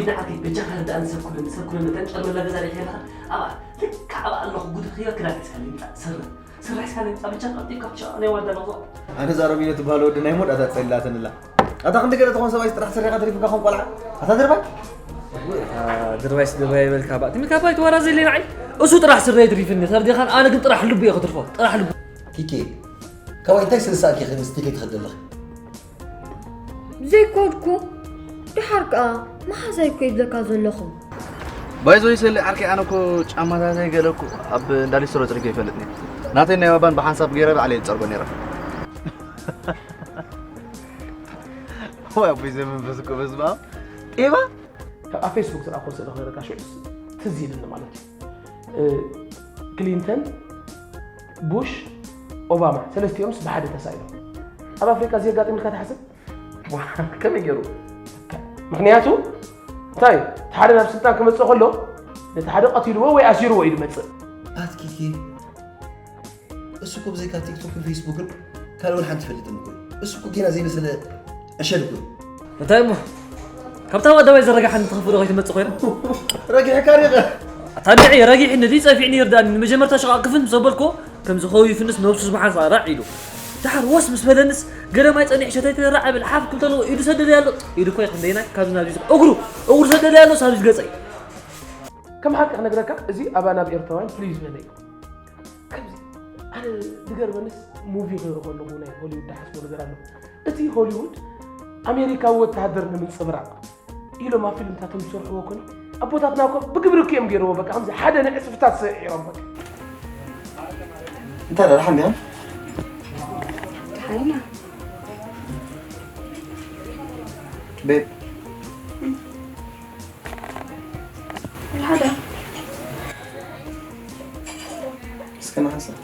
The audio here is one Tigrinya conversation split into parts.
ንዓከይ በጃኻ ርዳእኒ፣ ሰብ ኩነኒ፣ ሰብ ኩነኒ፣ እተን ጨርመላ ገዛ ሪእኻ ኣለኻ? ኣብኣ፣ ልክዕ ኣብኣ ኣለኹ፣ ጉድ ክያ ክዳን ሒዝካለይ ምጻእ፣ ስረ፣ ስረ ሒዝካለይ ምጻእ፣ በጃኻ ኣብቲ ካብቻ ናይ ዋልዳ ኣለኹ። ኣነ እዛ ሮሚኖ ትበሃል ወዲ ናይ መወዳእታ ጸሊላትኒ ኣላ። ኣታ ክንዲ ገለ ትኾን ሰብኣይ ጥራሕ ስረኻ ተሪፉካ ከም ቆልዓ። ኣታ ድርባይ? ድርባይስ ድርባይ ይበልካ፣ ባእ ትሚካ ባይ ትወራ ዘለ ንዓይ። እሱ ጥራሕ ስረ ይትሪፍኒ፣ ተርዲኻን ኣነ ግን ጥራሕ ልቡ እየ ክትርፎ፣ ጥራሕ ልቡ። ኪኪ፣ ካባይ እንታይ ስንሳእኪ ኢኺ ምስ ቲኪ ትኸዲ ኣለኺ? ዘይኮድኩ። ድሓር ከኣ መሓዛይ እኮ ይብለካ ዘለኹ። ባይዞይ ሰሊ ዓርከይ፣ ኣነ እኮ ጫማታተይ ገለ እኮ ኣብ እንዳ ሊስትሮ ጽሪገ ይፈልጥ ነይረ። ናተይ ናይ ባባን ብሓንሳብ ገይረ ባዕለይ ዝጸርጎ ነይረ። ወይ ኣቦይ ዘመንፈስ እኮ በስመ ኣብ። ጤባ? ካብ ኣብ ፌስቡክ ዝረኣኹ ስእሊ ክነግረካ ሽዑ ትዝ ኢልኒ ማለት እዩ። እ፣ ክሊንተን፣ ቡሽ፣ ኦባማ ሰለስቲኦምስ ብሓደ ተሳኢሎም። ኣብ ኣፍሪቃ እዚ የጋጥም ኢልካ ትሓስብ? ዋ፣ ከመይ ገይሩ? ምኽንያቱ እንታይ? እቲ ሓደ ናብ ስልጣን ክመጽእ ከሎ ነቲ ሓደ ቀቲልዎ ወይ ኣሲርዎ እዩ ዝመጽእ። ኣትኪኪ፣ እሱ እኮ ብዘይካ ቲክቶክን ፌስቡክን ካልእ ወላ ሓንቲ ይፈልጥን እኮ እዩ። እሱ እኮ ጌና ዘይበሰለ ዕሸል እኮ እዩ። እንታይ እሞ? ካብታ ኣደባይ ዘረጋሓኒ ትኸፍእ ዶ ከይትመጽእ ኮይና? ረጊሕካ ዲኻ? ኣታ ንዒ ረጊሕኒ ድዩ ጸፊዕኒ ይርዳእኒ። ንመጀመርታ ሸቓቕ ክፍት ምስ ኣበልኩዎ፣ ከም ዝኸውይፍንስ ነብሱ ዝመሓንሳ ራዕ ኢሉ። ደሓር ወስ ምስ በለንስ፣ ገለ ማይ ጸኒሕ ሸተይተ ራዕ ብል፣ ሓፍ ክብል ተለዎ ኢዱ ሰደደ ኣሎ። ኢዱ እኮ ይኽንደይና፣ ካብዚ ናብዚ እግሩ፣ እግሩ ሰደደ ኣሎ፣ ሳብዚ ገጸይ። ከም ሓቂ ክነግረካ፣ እዚ ኣባና ኣብ ኤርትራውያን ፍልይ ዝበለ እዩ። ከምዚ፣ ኣነ ዝገርመንስ፣ ሙቪ ክርኢ ከለኹ ናይ ሆሊውድ ዝሓስቦ ነገር ኣሎ። እቲ ሆሊውድ ኣሜሪካዊ ወተሃደር ንምንጽብራቕ ኢሎም ኣብ ፊልምታቶም ዝሰርሕዎ ኮነ፣ ኣቦታትና እኮ ብግብሪ እኮ እዮም ገይርዎ። በቃ ከምዚ ሓደ ንዕጽፍታት ስዒሮም በቃ። እንታይ ደኣ፣ ደሓን ዲኻ? ደሓን ኢና። ቤብ። ሓደ። እስከ ንሓንሳብ።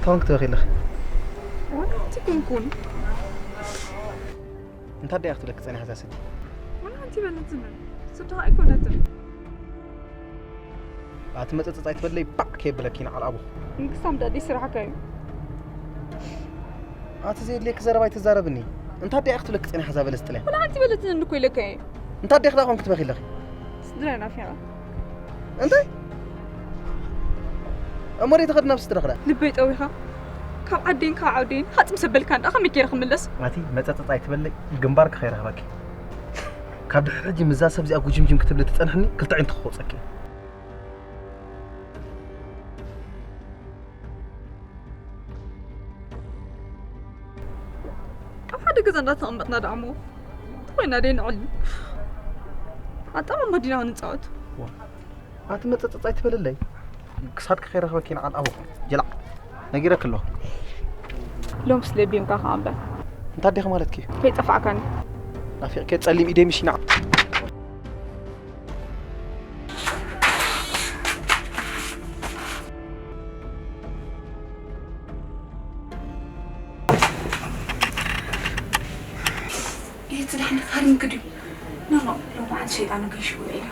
እንታይ ክትበኺ ኣለኺ? ዋላ ሓንቲ ኮንኩን። እንታይ ደኣ ክትብለኪ ጸኒሓ እዛ ስዲ? ዋላ ሓንቲ በለትኒ። ስድኻ ኣይኮነትን። ኣቲ መጸጸጽ ኣይትበለይ፣ ባዕ ከየብለኪ ንዓል ኣቦ። ንክሳም ዳዲ ስራሕካ እዩ። ኣቲ ዘየድልየኪ ዘረባ ኣይትዛረብኒ። እንታይ ደኣ ክትብለኪ ጸኒሓ እዛ በለስ ጥልያን? ዋላ ሓንቲ በለትኒ እኮ ኢለካ እየ። እንታይ ደኣ ክዳ ኮንኪ ትበኺ ኣለኺ? ስድራይ ናፊቐ። እንታይ? እሞ ደይ ተኸድና ብስትረኽዳ? ልበይ ጠዊኻ። ካብ ዓደይን ካብ ዓውደይን ሃጽም ሰበልካ እንዳ ከመይ ገይረ ክምለስ? ኣቲ መጸጸጽ ኣይትበለይ፣ ግንባርኪ ከይረኽበኪ። ካብ ድሕሪ ሕጂ ምዛ ሰብ እዚኣ ጉጅምጅም ክትብሊ ትጸንሕኒ፣ ክልተ ዓይንቲ ክወጸኪ። ኣብ ሓደ ገዛ እንዳተቐመጥና ደኣ እሞ ተኾይና ደይ ንዕል። ኣጣማማ ዲና ንጻወት። ዋ፣ ኣቲ መጸጸጽ ኣይትበልለይ። ክሳድኪ ከይረኽበኪ ንዓል ኣቦ። ጀላዕ። ነጊረኪ ኣለኹ። ሎም ስለ ቢምካ ከኣ እምበር። እንታይ ዲኺ ማለትኪ? ከይጠፋዕካኒ። ናፊቕኪ ጸሊም ኢደይ ምሽ ይንዓቕ። እየ ጽዳሕ ንኻሪም ክድዩ። ኖ፣ ኖ፣ ሎማዓንቲ ሸይጣን ገይሽዎ ኢላ።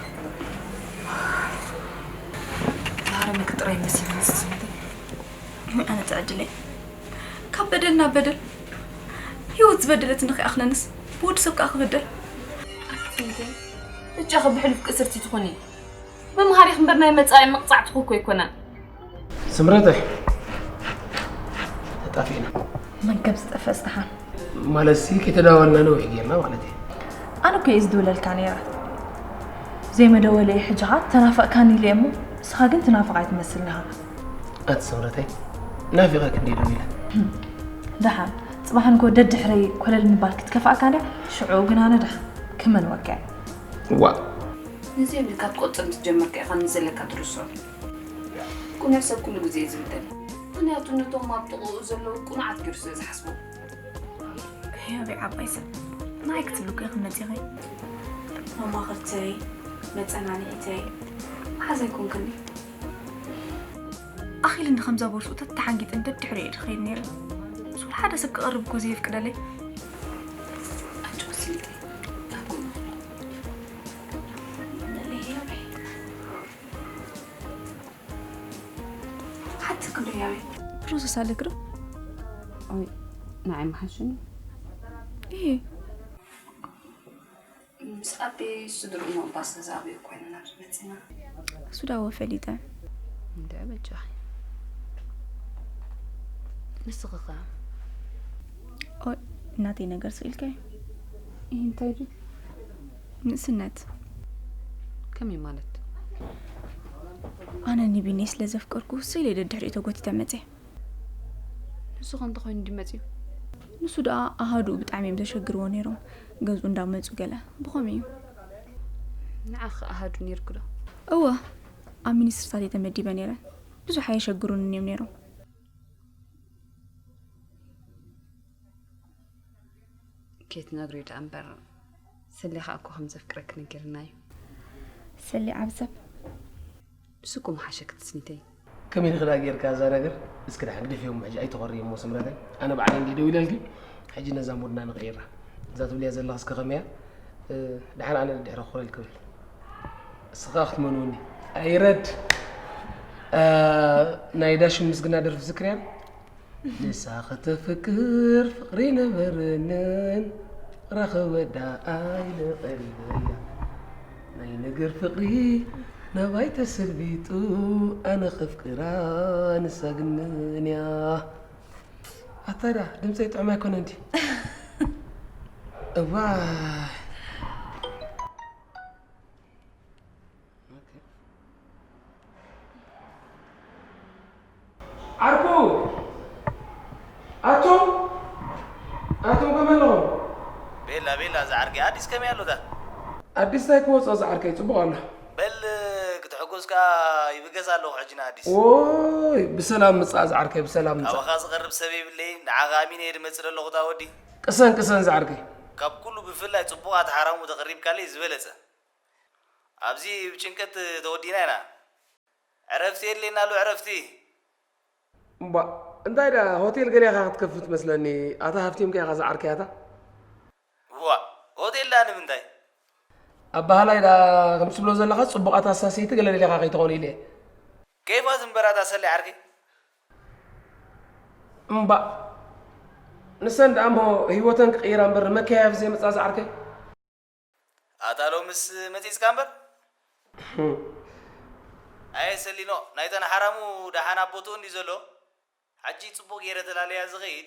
ዛረመክ ጥራይ መሲልኒ ዝስምዕኒ። ኣነ ትዕድለይ። ካብ በደል ናብ በደል። ህይወት ዝበደለት እንድኺ ኣኽለንስ፣ ብወዲ ሰብ ከኣ ክበደል። ኣክቲንግ። እጃኺ ብሕሉፍ ቅስርቲ ትኹኒ። መምሃሪኽ እምበር ናይ መጻኢ መቕጻዕትኹ እኮ ኣይኮነን። ስምረተይ፣ ተጣፊእና። መን ከም ዝጠፍእስ ደሓን። ማለትሲ ከይተዳወልና ነዊሕ ጌርና ማለት እዩ። ኣነ እኮ እየ ዝድውለልካ ነይረ። ዘይመደወለይ ሕጂ ኸኣ ተናፈቕካኒ ኢለ እሞ፣ ንስኻ ግን ትናፍቕ ኣይትመስልን ኢኻ። ኣቲ ስምረተይ፣ ናፊቐኪ እንድየ ደዊለ። ደሓን፣ ጽባሕ ንግሆ ደድሕረይ ኮለል ምባል ክትከፍኣካ እንድያ፣ ሽዑ ግን ኣነ ደሓን ክመንወካ እየ። ዋእ፣ ንዘይብልካ ትቆጽር ምስ ጀመርካ ኢኻ ንዘለካ ትርስዖ። ቅኑዕ ሰብ ኩሉ ግዜ እዩ ዝብደል። ምኽንያቱ ነቶም ኣብ ጥቕኡ ዘለዉ ቅኑዓት ገይሩ ስለ ዝሓስቦም። ኣበይ ዓባይ ሰብ ንዓይ ክትብሉ እኮ ኢኺ መጺኺ። መማኽርተይ፣ መጸናንዒተይ፣ መሓዛ ኣይኮንክን። ኣኺልኒ ከምዛ ቦርሱ ተተሓንጊጠ ደድሕሪኡ እየ ዝኸይድ ነይረ። ምስ ሓደ ሰብ ክቐርብ እኮ ዘየፍቅደለይ። ኣጆኺ ስኒተይ፣ ኣብ ጎንኺ። ሓትክ ዶ ያቤ? ፕሮሰስ ኣለክ ዶ? ኣይ፣ ንዓይ ምሓሸኒ። እሂ። ምስ ኣቢ ስድርኡ ምቕባስ ገዛ ኣቢኡ ኮይንና መጺና። እሱ ዳዎ ፈሊጠ። እንደ በጃኺ። ንስኺ ኸ? ኦይ፣ እናተይ ነገር ስኢልካዮ። ይህ እንታይ ድዩ? ንእስነት። ከመይ ማለት? ኣነ ንቢኒ ስለ ዘፍቀርኩ፣ ስኢለ ደድሕሪኡ ተጎቲተ መጽየ። ንሱ ኸ እንተኾይኑ ድዩ መጺኡ? ንሱ ደኣ ኣሃዱኡ ብጣዕሚ እዮም ዘሸግርዎ ነይሮም። ገዝኡ እንዳመጹ ገለ። ብኸምኡ እዩ። ንዓኺ ኣሃዱ ነይርኪ ዶ? እወ፣ ኣብ ሚኒስትሪታት እየ ተመዲበ ነይረ። ብዙሕ ኣየሸግሩንን እዮም ነይሮም። ከይትነግርዮ ደኣ እምበር፣ ሰሌኻ እኮ ከም ዘፍቅረኪ ነጊርና እዩ። ሰሌ ዓብሰብ። ንሱ እኮ ምሓሸኪ ትስኒተይ። ከመይ ኢልኺ ደኣ ጌርካ እዛ ነገር? እስኪ ደሓን ግደፍዮ እሞ ሕጂ ኣይተኾርዮ እሞ ስምረተይ። ኣነ ባዕለይ እንድየ ደው ኢለልኪ፣ ሕጂ ነዛ ሙድና ንቕይራ። እዛ ትብልያ ዘለኺ እስከ ከመይ እያ? እ፣ ደሓን ኣነ ደድሕሪ ክኾረል ክብል። እስኻ ክትመንውኒ። ኣይረድ። እ፣ ናይ ዳሽም ምስግና ደርፊ ዝክርያን? ንሳ ከተፍቅር ፍቕሪ ነበረንን፣ ረኸበት ደኣ ኣይለቐለያ። ናይ ነገር ፍቕሪ ናባይ ተሰልቢጡ፣ ኣነ ከፍቅራ ንሳ ግን መንያ። ኣታ ዳ ድምፀይ ጥዑም ኣይኮነን ድዩ? እዋይ። ዓርኩ! ኣቱም! ኣቱም ከመይ ኣለኹም? ቤላ፣ ቤላ፣ ዝዓርከይ፣ ኣዲስ ከመይ ኣሎታ? ኣዲስ እንታይ ክወጾ ዝዓርከይ፣ ጽቡቕ ኣሎ። በል፣ ክትሕጎስ ከኣ ይብገስ ኣለኹ ሕጂ ንኣዲስ። ኦይ፣ ብሰላም ምጻእ ዝዓርከይ፣ ብሰላም ምጻእ። ካባኻ ዝቐርብ ሰብ የብለይን፣ ንዓኻ ኣሚነ እየ ድመጽእ ዘለኹ እታ ወዲ። ቅሰን፣ ቅሰን ዝዓርከይ። ካብ ኩሉ ብፍላይ ጽቡቓት ሓራሙ ተቐሪብካለይ ዝበለጸ። ኣብዚ ብጭንቀት ተወዲና ኢና። ዕረፍቲ የድልየና ኣሎ፣ ዕረፍቲ። እምባ፣ እንታይ ደኣ ሆቴል ገለ ኢኻ ክትከፍት መስለኒ። ኣታ ሃፍቲም ከ ኢኻ ዝዓርከይ ኣታ? ዋእ፣ ሆቴል ደኣ ንምንታይ? ኣባህላይ ደኣ ከምቲ ትብሎ ዘለኻ ጽቡቓት ኣሳሰይቲ ገለ ደሊኻ ከይትኾን ኢለ እየ። ኬፋት እምበር ኣታ ሰሊ ዓርከይ። እምባ፣ ንሰን ደኣ እሞ ህይወተን ክቕይራ እምበር መከያየፊ ዘይመጻ ዝዓርከይ። ኣታ ሎምስ መጺጽካ እምበር። ኣየ ሰሊኖ፣ ናይተን ሓራሙ ደሓን ኣብ ቦትኡ እንድዩ ዘሎ። ሕጂ ጽቡቕ ገይረ ተላለያ ዝኸይድ፣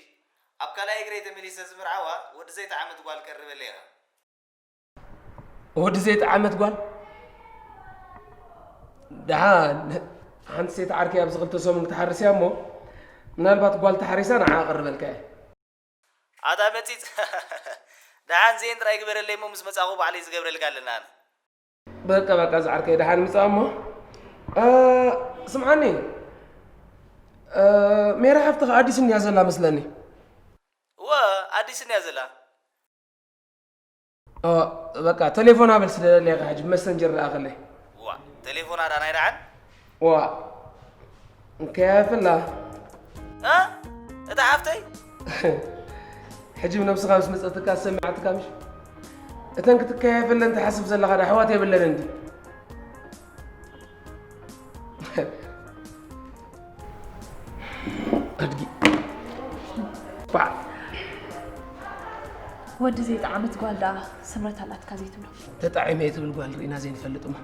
ኣብ ካልኣይ እግረይ ተመሊሰ ዝምርዓዋ ወዲ ዘይጠዓመት ጓል ቀርበለይ ኢኻ። ወዲ ዘይጠዓመት ጓል? ደሓን፣ ሓንቲ ሴት ዓርከይ ኣብዚ ክልተ ሰሙን ክትሓርስ እያ እሞ፣ ምናልባት ጓል ተሓሪሳ ንዓ ኣቕርበልካ እየ። ኣታ መጺጽ፣ ደሓን ዜን ጥራይ ግበረለይ እሞ ምስ መጻኹ ባዕለይ ዝገብረልካ ኣለና ኣነ። በቃ፣ በቃ፣ ዝዓርከይ ደሓን ምጻእ እሞ። እ፣ ስምዓኒ፣ እ፣ ሜራ ሓፍትኻ ኣዲስ እንድያ ዘላ መስለኒ። እወ፣ ኣዲስ እንድያ ዘላ። እ፣ በቃ፣ ቴሌፎና በል ስደደለይ ኢኻ ሕጂ ብመሰንጀር ልኣኸለይ። ዋ፣ ቴሌፎና ዳ ናይ ደሓን? ዋ፣ እንከያፍላ። እ? እታ ሓፍተይ? ሕጂ ብነብስኻ ምስ መጸትካ ሰሚዓትካ ምሽ? እተን ክትከያየፈለን ትሓስብ ዘለኻ ዳ ኣሕዋት የብለን እንዲ? ኣድጊ። ባዕ። ወዲ ዘይጠዓመት ጓል ደኣ ስምረት ኣላትካ ዘይትብሎ። ተጣዒመ እየ ትብል ጓል ርኢና ዘይንፈልጥ እሞ።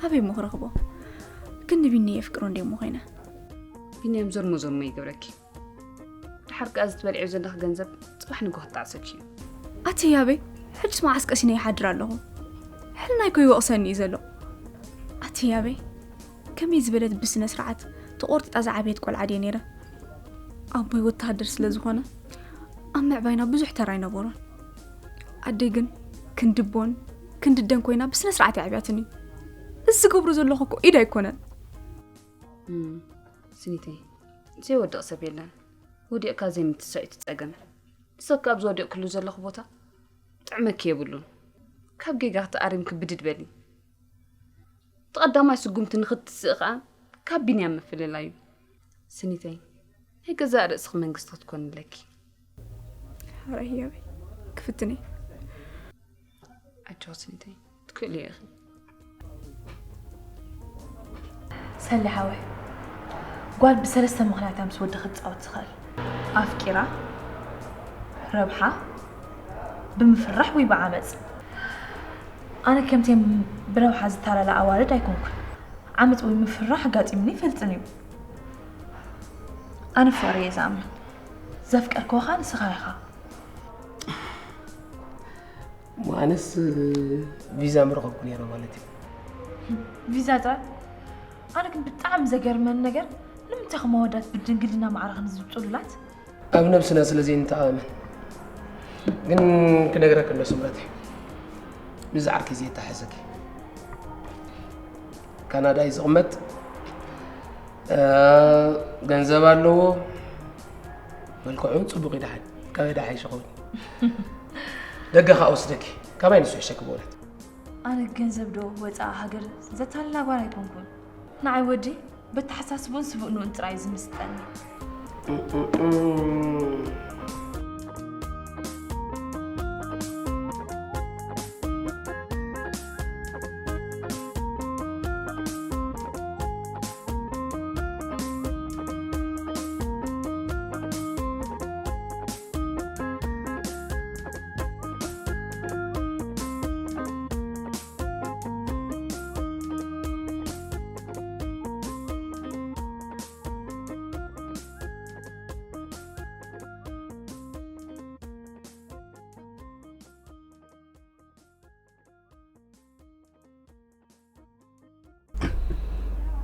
ኣበይ እሞ ክረኽቦ? ግን ንቢኒ የፍቅሮ እንደ እሞ ኮይነ። ቢንያም ዞርሞ ዞርሞ ይገብረኪ። ድሓር ከኣ እዚ ትበልዕዮ ዘለኺ ገንዘብ ጽባሕ ንግሆ ክጣዕሰኪ እዩ። ኣቲ ያበይ፣ ሕጅስ መዓስ ቀሲነ ይሓድር ኣለኹ። ሕልናይ እኮ ይወቕሰኒ እዩ ዘሎ። ኣቲ ያበይ፣ ከመይ ዝበለት ብስነ ስርዓት ተቖርጢጣ ዝዓበየት ቆልዓ ድየ ነይረ። ኣቦይ ወተሃደር ስለ ዝኾነ ኣብ ምዕባይና ብዙሕ ተራ ኣይነበሮን። ኣደይ ግን ክንዲ ቦን ክንድደን ኮይና ብስነ ስርዓት የዕብያትኒ። እዚ ዝገብሮ ዘለኹ እኮ ኢድ ኣይኮነን። እም፣ ስኒተይ፣ ዘይወድቕ ሰብ የለን። ወዲቕካ ዘይምትሳእ እዩ እቲ ጸገም። ንሰብ ካብ ዝወዲቕክሉ ዘለኹ ቦታ ጥዕመኪ የብሉን። ካብ ጌጋኺ ተኣሪምኪ ብድድ በሊ። እቲ ቀዳማይ ስጉምቲ ንኽትስእ ከኣ ካብ ቢንያም ምፍልላይ እዩ። ስኒተይ፣ ናይ ገዛእ ርእስኺ መንግስቲ ክትኮኒ ኣለኪ። ሓራይ ህያበይ ክፍትኒ። ኣጆኺ ስኒተይ፣ ትክእልዮ ኢኺ። ሰሊ ሓወይ፣ ጓል ብሰለስተ ምኽንያት እያ ምስ ወዲ ክትፃወት ትኽእል። ኣፍቂራ፣ ረብሓ፣ ብምፍራሕ ወይ ብዓመፅ። ኣነ ከምተን ብረብሓ ዝታለላ ኣዋልድ ኣይኮንኩን። ዓመፅ ወይ ምፍራሕ ኣጋጢሙኒ ይፈልጥን እዩ። ኣነ ፍቕሪ እየ ዝኣምን። ዘፍቀርክዎ ኸዓ ንስኻ ኢኻ። እሞ ኣነስ ቪዛ ምረኸብኩ ነይረ ማለት እዩ። ቪዛ ጥራይ? ኣነ ግን ብጣዕሚ ዘገርመኒ ነገር ንምንታይ ከም ኣወዳት ብድንግልና ማዕረ ክንዝብ ፅሉላት? ኣብ ነብስና ስለ ዘይንተኣማመን። ግን ክነግረክ እንዶ ስምረተይ፣ ምስ ዓርኪ ዘየተሓሕዘኪ። ካናዳ እዩ ዝቕመጥ። እ፣ ገንዘብ ኣለዎ። መልክዑ እውን ጽቡቕ እዩ። ደሓን ካበይ ደሓይሽ ይኸውን? ደገ ከኣ ወስደኪ። ካባይ ንሱ ይሕሸኪ ብእውነት። ኣነ ገንዘብ ዶ ወፃኢ ሃገር ዘታልላ ጓል ኣይኮንኩን። ንዓይ ወዲ በተሓሳስቡን ስብእኑን ጥራይ እዩ ዝምስጠኒ።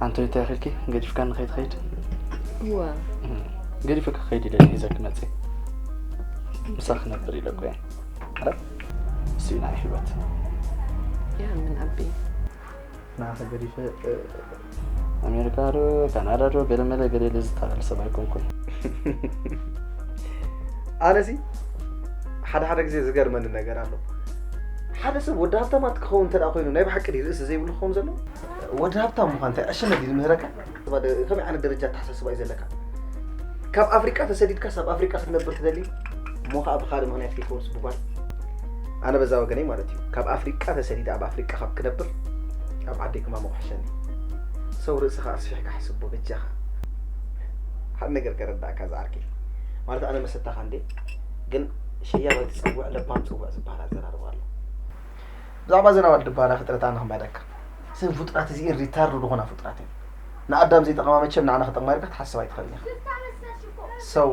ኣንቶኒ፣ እንታይ ኢልኪ? ገዲፍካኒ ከይትኸይድ? እወ። እም፣ ገዲፈኪ ክኸይድ ኢለ ሒዘኪ መፅየ። ምሳኺ ክነብር ኢለ እኮ እየ። ኣረ፣ እሱ እዩ ናይ ህይወት። ያ ምን ኣቢ። ንዓኺ ገዲፈ፣ እ፣ ኣሜሪካ ዶ፣ ካናዳ ዶ፣ ገለመለ ገለ ኢለ ዝታለል ሰብ ኣይኮንኩን። ኣነሲ ሓደ ሓደ ግዜ ዝገርመኒ ነገር ኣሎ። ሓደ ሰብ ወዲ ሃብታማት ክኸውን እንተ ደኣ ኮይኑ፣ ናይ ብሓቂ ድዩ ርእሲ ዘይብሉ ክኸውን ዘለዎ? ወዲ ሃብታም ምዃን እንታይ ዕሽነት ድዩ ዝምህረካ? ከመይ ዓይነት ደረጃ ኣተሓሳስባ እዩ ዘለካ? ካብ ኣፍሪቃ ተሰዲድካስ ኣብ ኣፍሪቃ ክትነብር ትደሊ? እሞ ኸዓ ብኻልእ ምኽንያት ከይከውንስ ብጓል? ኣነ በዛ ወገነይ ማለት እዩ። ካብ ኣፍሪቃ ተሰዲደ ኣብ ኣፍሪቃ ካብ ክነብር ኣብ ዓደይ ክማሙቕ ይሕሸኒ። ሰው ርእስኻ ኣስፊሕካ ሕስቦ በጃኻ። ሓደ ነገር ከረዳእካ ዝዓርከይ። ማለት ኣነ መሰታኻ እንዴ? ግን ሸያብ ኣይትጸውዕ ለባም ጽውዕ ዝበሃል ኣዘራርባ ኣሎ። ብዛዕባ እዘን ኣዋልድ በሃላ ፍጥረት ኣነ ክምሕረካ። እዘን ፍጡራት እዚኤን ሪታርድ ዝኾና ፍጡራት እየን። ንኣዳም ዘይጠቕማ መቸም ንዓና ክጠቕማ ኢልካ ክትሓስብ ኣይትኽእልን ኢኻ። ሰው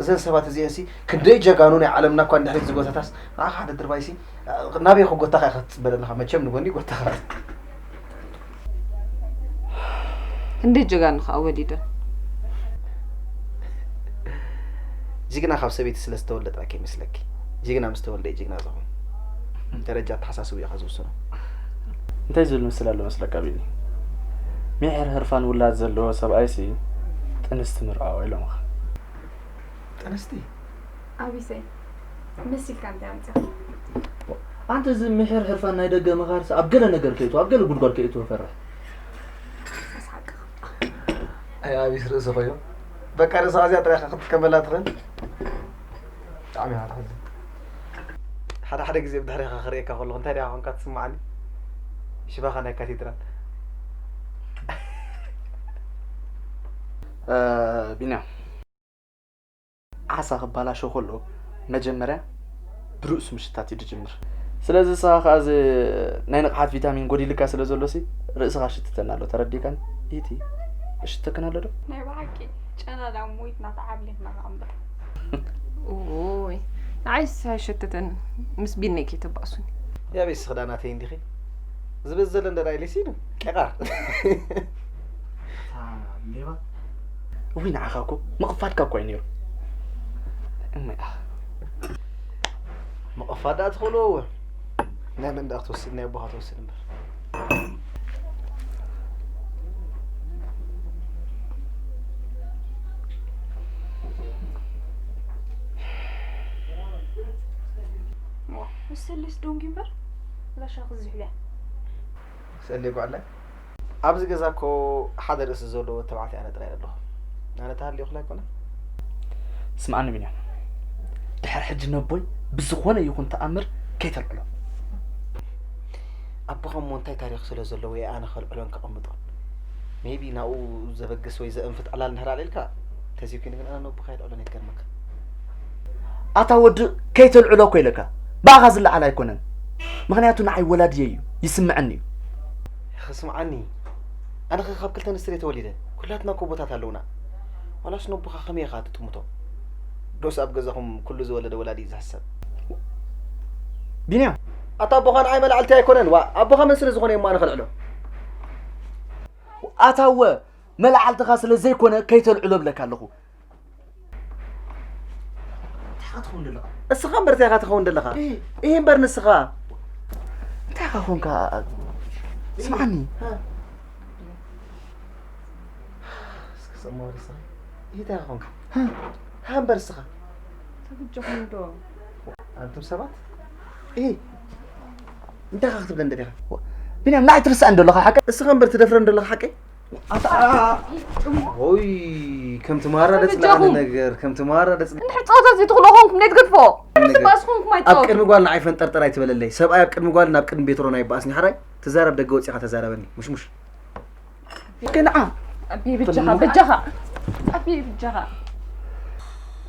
እዘን ሰባት እዚኤንሲ ክንደይ ጀጋኑ ናይ ዓለምና እኳ ንድሕሪት ዝጎተታስ ንዓኻ ሓደ ድርባይሲ ናበይ ክጎታኻ ኢኻ ትጽበ ዘለኻ? መቸም ንጎኒ ይጎታኻ። ክንደይ ጀጋኑ ከዓ ወሊደን። ጅግና ካብ ሰበይቲ ስለ ዝተወልደ ጥራይ ከይመስለኪ። ጅግና ምስ ተወልደ እዩ ጅግና ዝኸውን። ደረጃ ኣተሓሳስብኡ እዩ ዝውስኖ። እንታይ ዝብል ምስል ኣሎ መስለካ ቢኒ? ሚሕር ህርፋን ውላድ ዘለዎ ሰብኣይሲ ጥንስቲ ምርኣዎ ኢሎምኻ። ጥንስቲ? ኣቢሰይ መሲልካ እንታይ ኣምፅኻ? ኣንተ እዚ ምሕር ህርፋን ናይ ደገ ምኻርሲ ኣብ ገለ ነገር ከይቱ ኣብ ገለ ጉድጓድ ከይቱ ፈርሕ። ሳስሓቅኻ። ኣይ ኣቢስ ርእሲ ኮይኑ በቃ ርእስኻ እዚኣ ጥራይ ኢኻ ክትጥቀመላ ትኽእል። ብጣዕሚ ኢኻ ተሕዝን። ሓደ ሓደ ግዜ ብድሕሬኻ ክርእየካ ከለኹ እንታይ ደኣ ኮንካ ትስምዓኒ? ሽባኻ ናይ ካቴድራል። እ፣ ቢንያም፣ ዓሳ ክባላሾ ከሎ መጀመርያ ብርእሱ ምሽታት እዩ ዝጅምር። ስለዚ ንስኻ ከኣ እዚ ናይ ንቕሓት ቪታሚን ጎዲልካ ስለ ዘሎሲ ርእስኻ ሽትተና ኣሎ። ተረዲእካኒ? ኢቲ፣ እሽተክን ኣሎ ዶ? ናይ ብሓቂ ጨና ዳሞ ኢትና ተዓብሊኽና ከኣ እምበር። ኦይ፣ ንዓይስ ኣይሸተተን። ምስ ቢነይ ከይተባእሱኒ። ያቤስ ክዳናተይ እንዲኺ ዝበዘለ እንደ ናይ ሊሲኑ ቄቓር። ሌባ። እውይ፣ ንዓኻ እኮ ምቕፋድካ እኮ እዩ ነይሩ። እመይ፣ ኣኽ። ምቕፋድ ደኣ ትኽእልዎ እወ። ናይ መን ደኣ ክትወስድ፣ ናይ ኣቦኻ ትወስድ እምበር። እሰሌስ ዶንጊ እምበር፣ ላሻ ክዝሕልያ። ሰሌ ጓዕላይ፣ ኣብዚ ገዛ እኮ ሓደ ርእሲ ዘለዎ ተባዕታይ ኣነ ጥራይ ኣለኹ። ኣነ ተሃልዮኹላ ኣይኮነን? ስምዓኒ ቢንያም፣ ድሕሪ ሕጂ ነቦይ ብዝኾነ ይኹን ተኣምር ከይተልዕሎ። ኣቦኻ እሞ እንታይ ታሪኽ ስለ ዘለዎ እየ ኣነ ከልዕሎን ከቐምጦን? ሜይቢ ናብኡ ዘበግስ ወይ ዘእንፍት ዕላል እንድሕር ኣልዒልካ፣ ተዘይኮይኑ ግን ኣነ ነቦኻ ኣይልዕሎን እየ ክገርመካ። ኣታ ወዲ ከይተልዕሎ እኮ ኢለካ። ብኣኻ ዝለዓል ኣይኮነን። ምኽንያቱ ንዓይ ወላድየ እዩ፣ ይስምዐኒ እዩ። ክስምዓኒ? ኣነ ኸ ካብ ክልተ ኣንስትዮ ተወሊደ? ኩላትና እኮ ኣቦታት ኣለውና። ዋላስ ነቦኻ ከመይ ኢኻ ትጥምቶ? ዶስ ኣብ ገዛኹም ኩሉ ዝወለደ ወላዲ እዩ ዝሕሰብ? ቢንያም! ኣታ ኣቦኻ ንዓይ መላዕልቲ ኣይኮነን። ዋ፣ ኣቦኻ መን ስለ ዝኾነ እየ እሞ ኣነ ከልዕሎ? ኣታ እወ፣ መላዕልትኻ ስለ ዘይኮነ ከይተልዕሎ እብለካ ኣለኹ። እንታይ ኢኻ ትኸውን ዘለኻ? እስኻ እምበር እንታይ ኢኻ ትኸውን ዘለኻ? እህ። እህ እምበር ንስኻ። እንታይ ኢኻ ኾንካ? ስምዓኒ። ሃ። እስኪ ስምዓኒ እስኻ። እህ እንታይ ኢኻ ኾንካ? ሃ። ሃ እምበር እስኻ። ተብጀኹም ዶ? ኣንቱም ሰባት። እህ። እንታይ ኢኻ ክትብለኒ ደሊኻ? ቢንያም፣ ንዓይ ትርስዐኒ ዶ ኣለኻ ሓቀይ? እስኻ እምበር ትደፍረኒ ዶ ኣለኻ ሓቀይ? ኣታ-፣ ኦይ፣ ከምቲ ማራ ደጽልኣኒ በጃኹም። ነገር፣ ከምቲ ማራ ደጽ-፣ እንድሕር ጸወታ ዘይትኽእሉ ኾንኩም፣ ነይ ትገድፎ። ነገር። ትባእስ ኾንኩም ኣብ ኣይትጻወቱ። ቅድሚ ጓል ንዓይ ፈንጠርጠር ኣይትበለለይ። ሰብኣይ ኣብ ቅድሚ ጓል ናብ ቅድሚ ቤት ሮና ይባእስኒ ሓራይ። ተዛረብ ደገ ወጺኻ ተዛረበኒ። ሙሽ ሙሽ። ግን ዓ-፣ ኣቢ በጃኻ፣ በጃኻ። ኣቢ በጃኻ።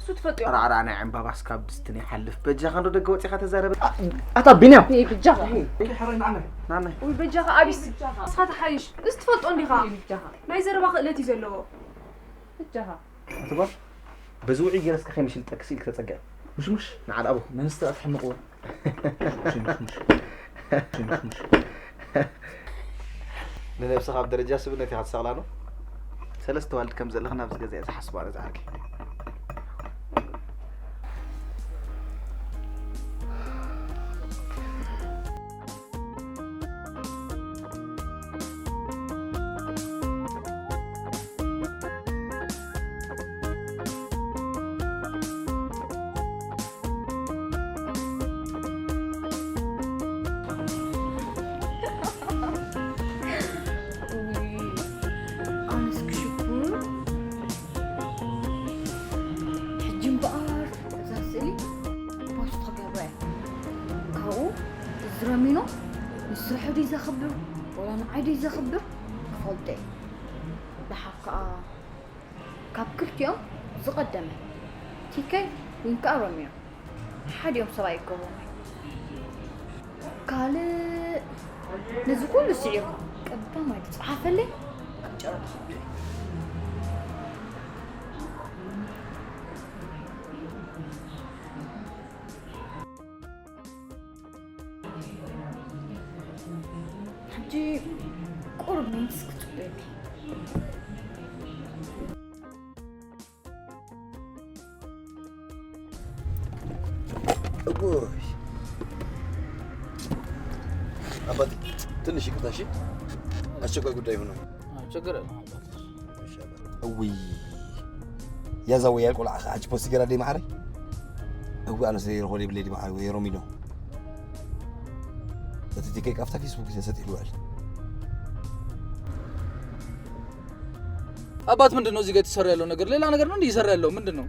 እሱ ትፈልጥዮ። ራዕራዕ ናይ ዕምባባስ ካብ ድስትን ይሓልፍ። በጃኻ እንዶ ደገ ወጺኻ ተዛረበኒ። ኣታ ቢንያም። ኣቢ በጃኻ። ናናይ። ውይ በጃኻ ኣቢስ። ንስኻ ትሓይሽ። እሱ ትፈልጦ እንዲኻ። ናይ ዘረባ ክእለት እዩ ዘለዎ። በጃኻ። ኣቲ ጓል፣ በዚ ውዑይ ገይረ እስከ ከይምሽልጠክስ ኢልክ ተጸግዐ። ሙሽሙሽ፣ ንዓል ኣቦ። መንስቲ ኣትሕምቕዎ። ሙሽሙሽ፣ ሙሽ። ሙሽሙሽ፣ ሙሽ። ንነብስኻ ኣብ ደረጃ ስብእነት ኢኻ ትሰቕላ ነው። ሰለስተ ዋልድ ከም ዘለኽን ኣብዚ ገዛ እየ ዝሓስባ ነዛ ዓርኪ። ኣነስ ክሽኩር ሕጂ እምበኣር እዛ ስእሊ ፖስት ክገብራ እየ። ካብኡ እዚ ረሚኖ ንስርሑ ድዩ ዘኽብር ወላ ንዓይ ድዩ ዘኽብር ክፈልጦ እየ። ደሓር ከኣ ካብ ክልቲኦም ዝቐደመ ቲከይ ወይን ከኣ ሮሚዮ ሓዲኦም ሰብኣይ ይገብሮም። ካልእ ነዚ ኩሉ ስዒርካ ቀዳማይ ዝጸሓፈለይ ጨረታ ክፍቶ እዩ። ሕጂ ቁሩብ ሜንትስ ክጽበየኪ። እጎይ። ኣባቴ፣ ትንሽ ይቅርታ፣ እሺ? ኣስቸኳይ ጉዳይ ሆኖ። ችግር የለም አባት። እውይ፣ ያዛ ወይ ያልቆ ለዓኸ፣ አጅ ፖስት ገራ ደይ ማዕረ። እው፣ ኣነስ ደይ ረኾ ደይ ብለይ ደይ ማዕረ ወይ ሮሚዶ። እቲ ቲኬት ካፍታ ፌስቡክ ተሰጥ ይልዋል። አባት፣ ምንድን ነው እዚህ ጋር የተሰራ ያለው ነገር? ሌላ ነገር ነው እንዴ እየሰራ ያለው? ምንድን ነው?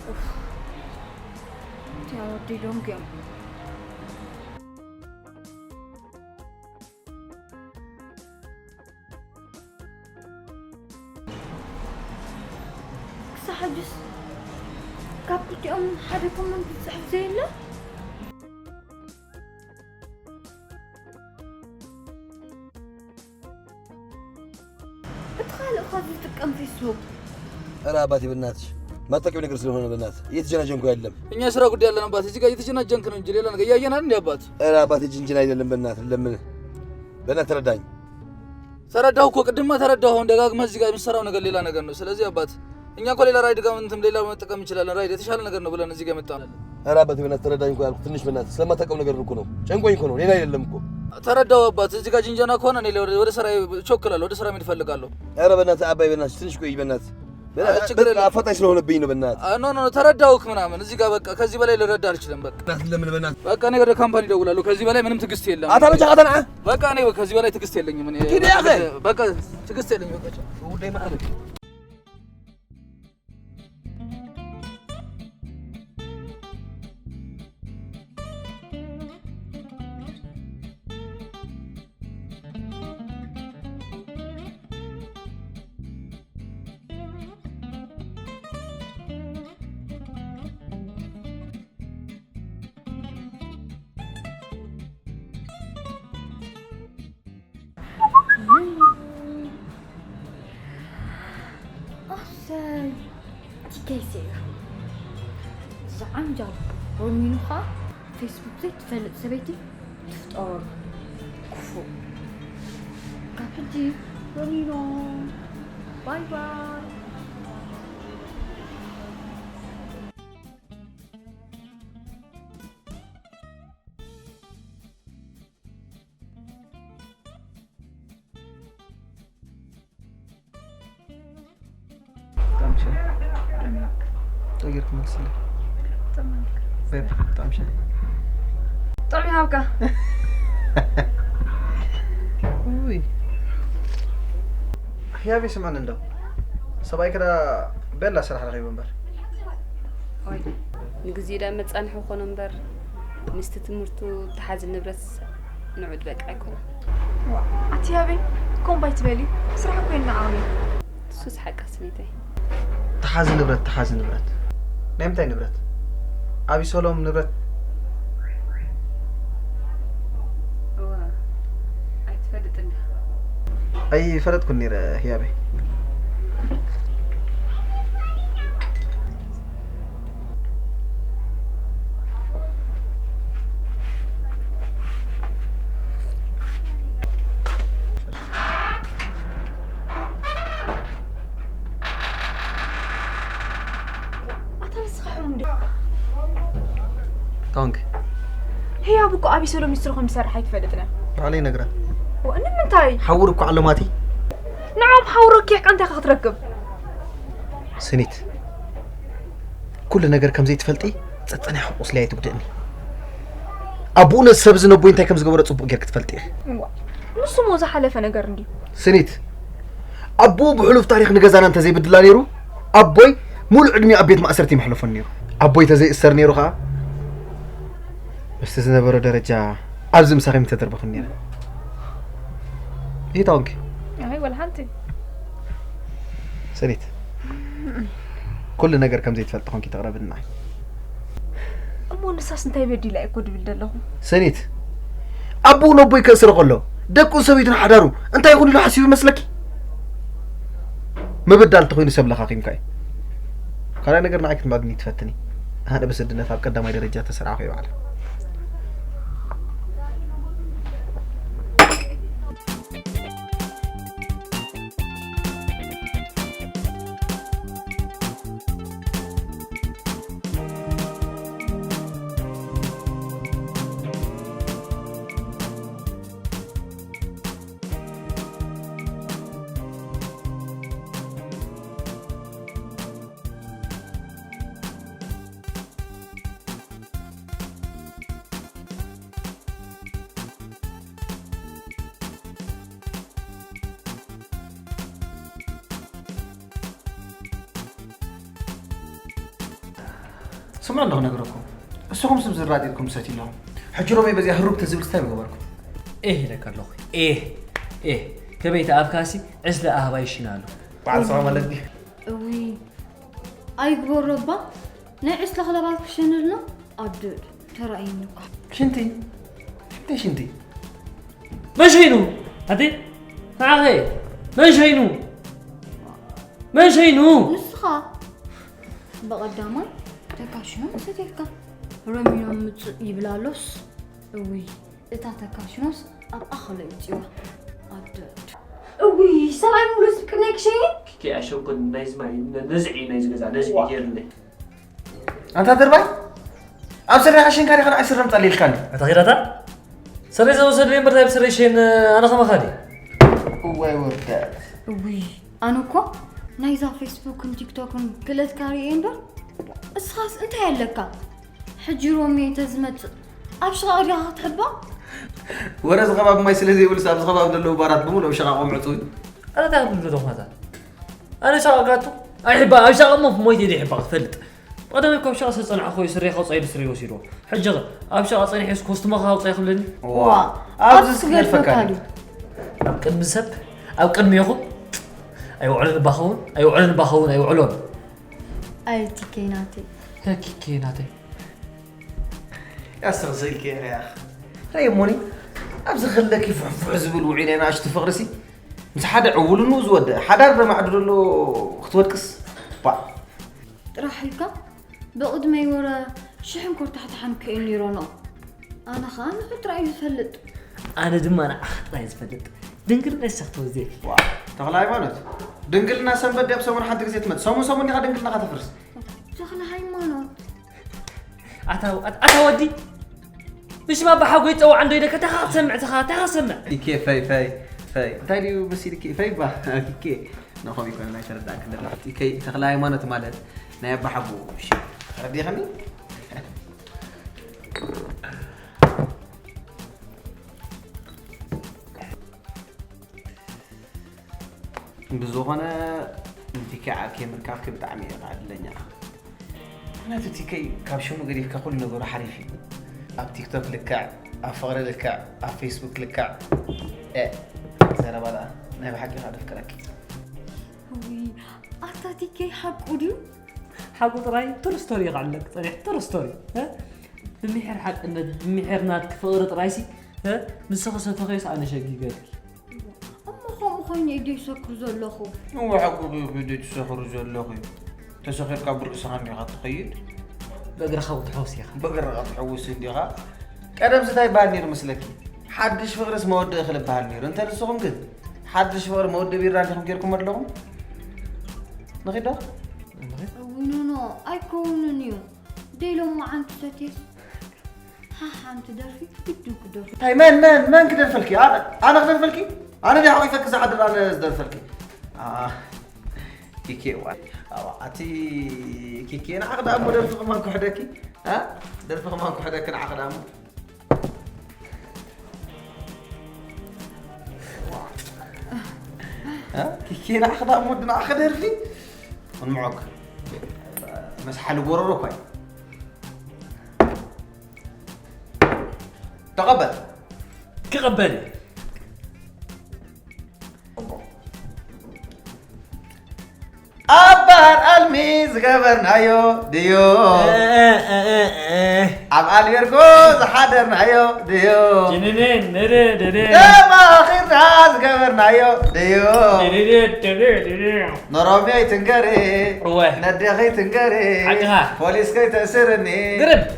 ኡፍ። ቲያ ወዲ ዶንግ እዮም። ክሳዕ ሕጅስ ካብ ክልቲኦም ሓደ ኮመንት ዝጽሕፍ ዘየለ? እቲ ካልእ እኳ ዝጥቀም ፌስቡክ። ኧረ ኣባቴ በእናትሽ፣ ማጠቂው ነገር ስለሆነ በእናትህ እየተጀናጀንኩ አይደለም። እኛ የስራ ጉዳይ ያለን አባት፣ እዚህ ጋር እየተጀናጀንክ ነው እንጂ ሌላ ነገር እያየን አይደል እንዴ አባት? ኧረ አባቴ ጅንጅን አይደለም በእናትህ፣ ለምን? በእናትህ ተረዳኝ። ተረዳሁ እኮ፣ ቅድማ ተረዳሁ። አሁን ደጋግመህ እዚህ ጋር የምትሰራው ነገር ሌላ ነገር ነው። ስለዚህ አባት፣ እኛ እኮ ሌላ ራይድ ጋር እንትን ሌላ መጠቀም እንችላለን። ራይድ የተሻለ ነገር ነው ብለን እዚህ ጋር መጣን። ኧረ አባቴ በእናትህ ተረዳኝ እኮ ያልኩህ ትንሽ በእናትህ ስለማታውቀው ነገር እኮ ነው። ጨንቆኝ እኮ ነው፣ ሌላ አይደለም እኮ። ተረዳው አባት፣ እዚህ ጋር ጅንጀና ከሆነ እኔ ወደ ወደ ስራ ቸኩላለሁ፣ ወደ ስራ መሄድ እፈልጋለሁ። ኧረ በእናትህ አባይ በእናትህ ትንሽ ቆይ በእናትህ። በእናትህ ችግር በቃ የለም። አፋጣኝ ስለሆነብኝ ነው በእናትህ። አ፣ ኖ ኖ ኖ፣ ተረዳውክ ምናምን። እዚህ ጋር በቃ ከዚህ በላይ ልረዳ አልችልም። በቃ በእናትህ ለምን በእናትህ። በቃ እኔ ወደ ካምፓኒ እደውላለሁ። ከዚህ በላይ ምንም ትዕግስት የለም። አታ በቻ አታ ነዓ። በቃ እኔ ከዚህ በላይ ትዕግስት የለኝም። እኔ ኪድ ያኸ። በቃ ትዕግስት የለኝም። በቃ ቻው። ጉዳይ ማለት ነው። ኣሰይ፣ እቲ ከይሰ እዩ። ዝዓንጃል ሮሚኑ ኸዓ ፌስቡክ ዘይትፈልጥ ሰበይቲ ትፍጠረሉ። ክፉእ። ካብ ሕጂ ሮሚኖ፣ ባይ ባይ። ጣዕም ሻሂ። ጠጊርክ መልስለይ። ቤብ፣ ጣዕም ሻሂ። ጥዑም ይሃብካ። ውይ። ህያቤ ስምዕኒ እንዶ። ሰብኣይ ክዳ ቤላ ስራሕ ረኺቡ እምበር። ኦይ፣ ንግዜ ዳ መጻንሒ ኮነ እምበር፣ ምስቲ ትምህርቱ ተሓዚ ንብረት ንዑድ በቃ ኣይኮነን። ዋ፣ ኣቲ ያቤ፣ ኮምባይ ትበሊ፣ ስራሕ እኮ የነዓቕን እዩ። እሱስ ሓቃ ስኒተይ። ተሓዚ ንብረት፣ ተሓዚ ንብረት። ናይ ምንታይ ንብረት? ኣቢሰሎም ንብረት። እዋ፣ ኣይትፈልጥን ዲኻ? ኣይፈለጥኩን ነይረ ህያበይ። ኣታ ንስኻ ሕሙም ዲኻ? ታንክ። ህያብ እኮ ኣቢሰሎም ሊስትሮ ከም ዝሰርሕ ኣይትፈልጥን እያ። ባዕለይ ነግራ። ወ-፣ ንምንታይ? ሓውር እኮ ኣሎ ማቲ። ንዖም ሓውር ኪሕቃ እንታይ ኢኻ ክትረክብ? ስኒት፣ ኩሉ ነገር ከም ዘይትፈልጢ ጸጸኒኻ ቁስሊ ኣይትጉድእኒ። ኣቦኡ ነዚ ሰብ እዚ ነቦይ እንታይ ከም ዝገበሮ ጽቡቕ ጌርክ ትፈልጢ ኢኺ። እዋ፣ ንሱ እሞ ዝሓለፈ ነገር እንድዩ። ስኒት፣ ኣቦኡ ብሕሉፍ ታሪኽ ንገዛና እንተዘይብድላ ነይሩ፣ ኣቦይ ሙሉእ ዕድሚኡ ኣብ ቤት ማእሰርቲ ይመሕለፎ ነይሩ። ኣቦይ ተዘይእሰር ነይሩ ኸኣ፣ ምስቲ ዝነበሮ ደረጃ ኣብዚ ምሳኺ ምተደርበኽን ነይረ። ይታወንኪ? ኣይ፣ ወላ ሓንቲ። ሰኒት፣ ኩሉ ነገር ከም ዘይትፈልጢ ኮንኪ ተቕረብኒ ንዓይ። እሞ ንሳስ እንታይ በዲላ እኮ ድብል ዘለኹ? ሰኒት፣ ኣቦኡ ነቦይ ከእስሮ ከሎ፣ ደቁን ሰበይቱን ሓዳሩ እንታይ ይኹን ኢሉ ሓሲቡ ይመስለኪ? ምብዳል እንተኾይኑ ሰብ ለኻኺምካ እዩ። ካልኣይ ነገር ንዓይ ክትምዕድኒ ትፈትኒ። ኣነ ብስድነት ኣብ ቀዳማይ ደረጃ ተሰራዕኹ እየ ባዕለ። ስምዑ እንዶ ክነግረኩም፣ እስኹም ስም ዝራድ ኢልኩም ትሰትዩ ኣለኹም። ሕጂ ሮሜ በዚኣ ህሩብ ተዝብል እንታይ ምገበርኩም? ኤህ ኢለካ ኣለኹ። ኤህ፣ ኤህ። ከመይ ተኣብካሲ ዕስለ ኣህባይ ሽና ኣሎ። በዓል ሰባ ማለት ድዩ? እውይ፣ ኣይግበሮ እባ። ናይ ዕስለ ክለባት ክሸነልና ኣድድ ተራእይኒ እኳ። ሽንቲ? ሽንቲ፣ ሽንቲ። መን ሸይኑ? ኣቲ? ንዓኸ? መን ሸይኑ? መን ሸይኑ? ንስኻ። ብቐዳማይ ተካሽኖ ሰቲልካ። ሮሚኖ ምጽእ ይብል ኣሎስ። እውይ፣ እታ ተካሽኖስ ኣብ ኣኸለ ይውጽዋ። ኣድድ። እውይ፣ ሰብኣይ ሙሉ ስብ ቅድመይ ክሸይን? ኪ ኣሸንኮ ናይዚ ማይ ነዝዒ ናይዚ ገዛ ነዝዒ ዋ። ገይርለይ። ኣንታ ድርባይ ኣብ ስረኻ ሸንካ ዲኻ ንዓይ ስረ ምጻለይ ኢልካኒ? ኣታ ኺዳታ? ስረ ዝወሰደ እምበር ናይ ስረ ሸን ኣነ ከማኻ ድየ? እዋይ ወዳት። እውይ ኣነ እኮ ናይዛ ፌስቡክን ቲክቶክን ክእለትካ ርእየ እምበር እስኻስ እንታይ ኣለካ? ሕጂ ሮሜ ተዝመጽእ ኣብ ሽቓቕ ዲኻ ክትሕባ? ወረ ዝኸባብ ማይ ስለ ዘይብሉስ ኣብዚ ከባቢ ዘለዉ ባራት ብምሉኦም ሸቓቖም ዕጹው እዩ። ኣታ እንታይ ክትብል ዘለኹ ናታ? ኣነ ሻቕ ኣጋቱ ኣይሕባ ኣብ ሻቕ እሞ ሞይተ ኢለ ይሕባ ክትፈልጥ። ብቐደም እኮ ኣብ ሻቕ ዝጸንሐ እኮ እዩ ስረይ ከውጻእ ኢሉ ስረይ ወሲድዎ። ሕጂ ኸ ኣብ ሻቕ ጸኒሐስ ኮስትሞ ከውጻእ ይኽብለኒ? ዋ፣ ኣብዚ ኣብዚ ክገድፈካ ክገድፈካ ድዩ? ድዩ? ኣብ ቅድሚ ሰብ ኣብ ቅድሚኹም ኣይውዕልን እባ ኸውን ኣይውዕልን እባ ኸውን ኣይውዕሎን። ኣይ ቲኬ ናተይ። ተኪኬ ናተይ። ያስቕ ስእልኪ ኢኺ ያኽ። ረይ እሞኒ ኣብዚ ከለኪ ፍሕፍሕ ዝብል ውዒለ ናእሽቱ ፍቕርሲ ምስ ሓደ ዕውልኑ ዝወድእ ሓዳር ደማዕዱ ዘሎ ክትወድቅስ ባ ጥራሕ ኢልካ ብቕድመይ ወረ ሽሕን ኮርታሕታሕን ክእል ነይሮኖ ኣነ ኸዓ ንዑ ጥራይ እዩ ዝፈልጥ ኣነ ድማ ንዓኽ ጥራይ ዝፈልጥ ድንግልና ይሰኽተወ ዘይፊ ዋ ተኽለ ሃይማኖት ድንግልና ሰንበት ድያ ብሰሙን ሓንቲ ግዜ ትመጽእ ሰሙን ሰሙን ዲኻ ድንግልና ከተፍርስ ተኽለ ሃይማኖት ኣታ ኣታ ወዲ ብሽማ ብሓጎይ ጸውዓ እንዶ ኢለካ ታኻ ክትሰምዕ ትኻ ታኻ ሰምዕ ኢኬ ፈይ ፈይ ፈይ እንታይ ድዩ መሲልኪ ፈይ ባ ኪኬ ነኸም ይኮነ ናይ ተረዳእክ ደላ ኢኬ ተኽለ ሃይማኖት ማለት ናይ ኣባሓጎ ሽም ተረዲኸኒ ብዝኾነ ንቲኬ ዓርከይ ምርካብኪ ብጣዕሚ እየ ከዓ ዕድለኛ። ምኽንያቱ ቲከይ ካብ ሽሙ ገዲፍካ ኩሉ ነገሩ ሓሪፍ እዩ። ኣብ ቲክቶክ ልክዕ፣ ኣብ ፍቕሪ ልክዕ፣ ኣብ ፌስቡክ ልክዕ። ኤ ዘረባ ደኣ ናይ ብሓቂ ከዓ ደፍቅረኪ። ውይ ኣታ ቲከይ ሓቁ ድዩ? ሓቁ ጥራይ ትሩ ስቶሪ ይኽዕለክ ጸኒሕ ትሩ ስቶሪ። ብምሒር ሓቅነት ብምሒር ናትክ ፍቕሪ ጥራይሲ ንስኺ ሰተኺዮስ ኣነ ሸጊገኪ። እሞ ከምኡ ኮይነ ድዩ ሰክር ዘለኹ? እወ ሓቁ ዶ ትሰኽሩ ዘለኺ? ተሰኺርካ ብርእስኻ እንዲኻ ትኸይድ? ብእግርኻ ክትሕውስ ኢኻ። ብእግርኻ ትሕውስ እንዲኻ? ቀደምስ እንታይ ይበሃል ነይሩ መስለኪ? ሓድሽ ፍቕርስ መወደኢ ክልበሃል ነይሩ። እንተ ንስኹም ግን ሓድሽ ፍቕሪ መወደኢ ቢራ እንዲኹም ጌርኩሞ ኣለኹም? ንኺድ ዶ? እውይ ኖኖ ኣይከውንን እዩ። ደይ ሎማዓንቲ ሰትየስ ሓሓንቲ ደርፊ ግድን ክደርፉ እንታይ መን መን መን ክደርፈልኪ ኣነ ኣነ ክደርፈልኪ ኣነ ዲ ሓቂፈኪ ዝሓድር ኣነ ዝደርፈልኪ ኣቲ ኪኬ ንዓኽ ደኣ እሞ ደርፊ ከማን ክሕደኪ ደርፊ ከማን ክሕደኪ ንዓኽ ደኣ እሞ ኪኬ ንዓኽ ደኣ እሞ ድንዓኽ ክደርፊ እንምዖክ መስሓሊ ጎረሮ እኳ እዩ ተቐበል ክቐበል እዩ ኣብ በዓል ኣልሚ ዝገበርናዮ ድዩ ኣብ ኣልቤርጎ ዝሓደርናዮ ድዩ ተማኺርና ዝገበርናዮ ድዩ ንሮሜይ ትንገሪ ነዴኸይ ትንገሪ ፖሊስ ከይተእስርኒ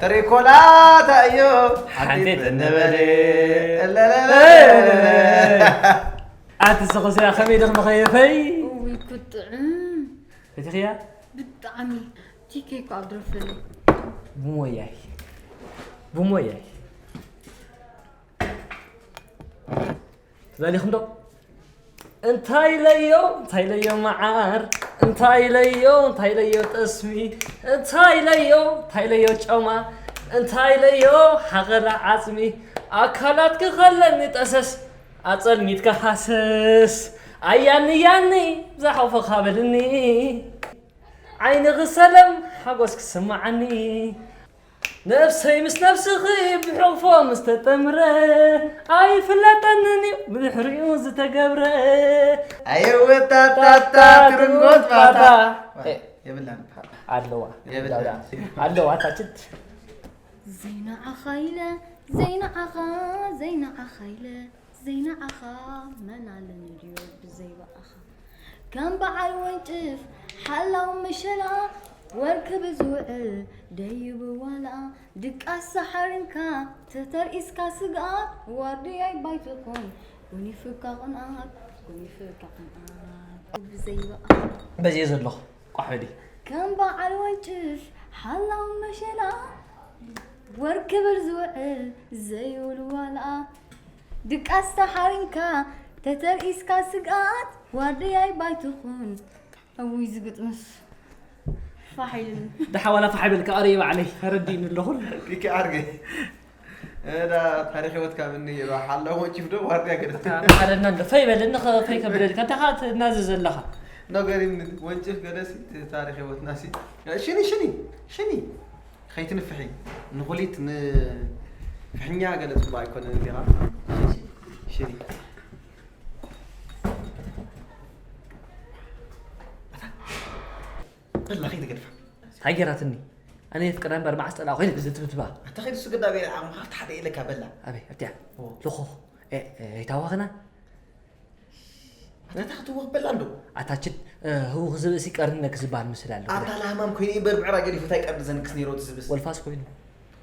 ትሪኮላታ እዩ ሓቲት እንበል ኣቲ ሰኾስያ ከመይ ደኽመኸ የፈይ እውይ ክጥዕም ፈቲኽያ ብጣዕሚ ቲኬ እኮ ኣብ ድረፈለይ ብሞያይ ብሞያይ ትደሊኹም ዶ እንታይ ኢለዮ እንታይ ኢለዮ መዓር እንታይ ኢለዮ እንታይ ኢለዮ ጠስሚ እንታይ ኢለዮ እንታይ ኢለዮ ጨማ እንታይ ኢለዮ ሓቐላ ዓፅሚ ኣካላት ክኸለኒ ጠሰስ ኣጸልሚትካ ሃሰስ ኣያኒ ያኒ ብዛሓውፈኻ በልኒ ዓይንኺ ሰለም ሓጎስ ክስምዓኒ ነብሰይ ምስ ነብስኺ ብሕቕፎ ምስ ተጠምረ ኣይፍለጠንን እዩ ብድሕሪኡ ዝተገብረ ኣየወታታታ ትርንጎት ባታ የብላን ኣለዋ የብላን ኣለዋ ታችት ዘይንዓኻ ኢለ ዘይንዓኻ ዘይንዓኻ ኢለ ዘይንዓኻ መን ኣለኒ ድዩ ብዘይ ብኣኻ ከም በዓል ወንጭፍ ሓላው መሸላ ወርኪ ብዝውዕል ደይቡ ዋላ ድቃስ ሰሓርንካ ተተርኢስካ ስግኣት ዋርድያይ ባይትኹን ኡኒፍካ ቅንኣት ብዘይበኣ በዚየ ዘለኹ ቋሕ በሊ። ከም በዓል ወንጭፍ ሓላው መሸላ፣ ወር ክብል ዝውዕል ዘይውል ዋልኣ፣ ድቃስ ተሓሪምካ ተተርኢስካ ስግኣት፣ ዋርድያይ ባይትኹን። እውይ ዝግጥምስ ፋሕ ኢሉኒ። ደሓ ዋላ ፋሕ በልካ፣ ኣረ ባዕለይ ተረዲእኒ ኣለኹ። ኪኪ ዓርገ። እዳ ታሪኽ ህይወትካ ምን ይባ ሓላው ወንጭፍ ዶ ዋርድያ ገደስ? ኣታ መሓረና እንዶ ፈይ በለኒ፣ ኸ-፣ ፈይ ከብለልካ፣ እንታይ ኸ ትናዘዝ ዘለኻ? ነገሪኒ፣ ወንጭፍ ገደሲ፣ ታሪኽ ህይወትናሲ። ሽኒ፣ ሽኒ፣ ሽኒ። ኸይትንፍሒ፣ ንኹሊት፣ ንፍሕኛ ገለ ጽቡቕ ኣይኮነን እንዲኻ። ሽኒ። በላ ኸይትገድፋ። እንታይ ገይራትኒ? ኣነ የፍቅራ እምበር መዓስ ጠላእ ኮይነ ብዘትብትባ። ኣታ ኸይዱ ስግዳ ቤላ ዓቕምኻ ኣብቲ ሓደ ኢለካ በላ። ኣበይ? ኣብቲኣ? ኦ። ልኾኽ። እ፣ እ፣ ኣይታዋኽና? ኣታ እንታይ ክትወኽ በላ እንዶ? ኣታችን፣ እ፣ ህውኽ ዝብእሲ ቀርኒ ነክ ዝበሃል ምስል ኣሎ። ኣታ ላህማም ኮይኑ እምበር ብዕራ ገዲፉ እንታይ ቀርኒ ዘንክስ ነይሩ እቲ ዝብእሲ? ወልፋስ ኮይኑ።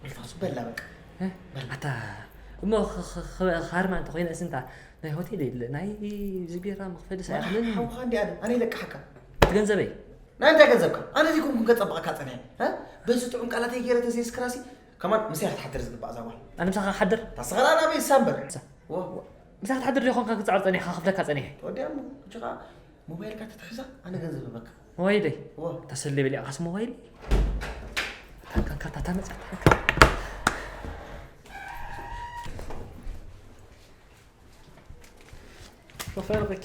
ወልፋሱ በላ በቃ። እ? በላ። ኣታ እሞ ኸ-፣ ኸ-፣ ኸ-፣ ኻርማ እንተ ኮይነ እስንታ ናይ ሆቴል የለ፣ ናይ ዝቢራ መኽፈሊ ሳይኽልን ሓውኻ እንዲ ኣነ፣ ኣነ ይለቅሓካ። እቲ ገንዘበይ? ናይ እንታይ ገንዘብካ? ኣነ ዘይኮንኩን ከጸብቐካ ጸኒሐ። እ? በዚ ጥዑም ቃላተይ ገይረ ተዘየስክራሲ፣ ከማን ምሳይ ክትሓድር ዝግባእ እዛ ጓል። ኣነ ምሳኻ ክሓድር? ታስኸራ ናበይ እሳ እምበር? እሳ። ወ-፣ ምሳኻ ክትሓድር ዘይኮንካ ክጻዕር ጸኒሐ፣ ክኸፍለካ ጸኒሐ። ተወዲኣ እሞ፣ ሕጂ ኸኣ ሞባይልካ ተትሕዛ፣ ኣነ ገንዘብ እበካ። ሞባይለይ? ወ። ተሰልየ በሊዕካስ ሞባይለይ? ታንካ፣ ታንካ፣ ታንካ፣ ታንካ። ሾፌር በኪ።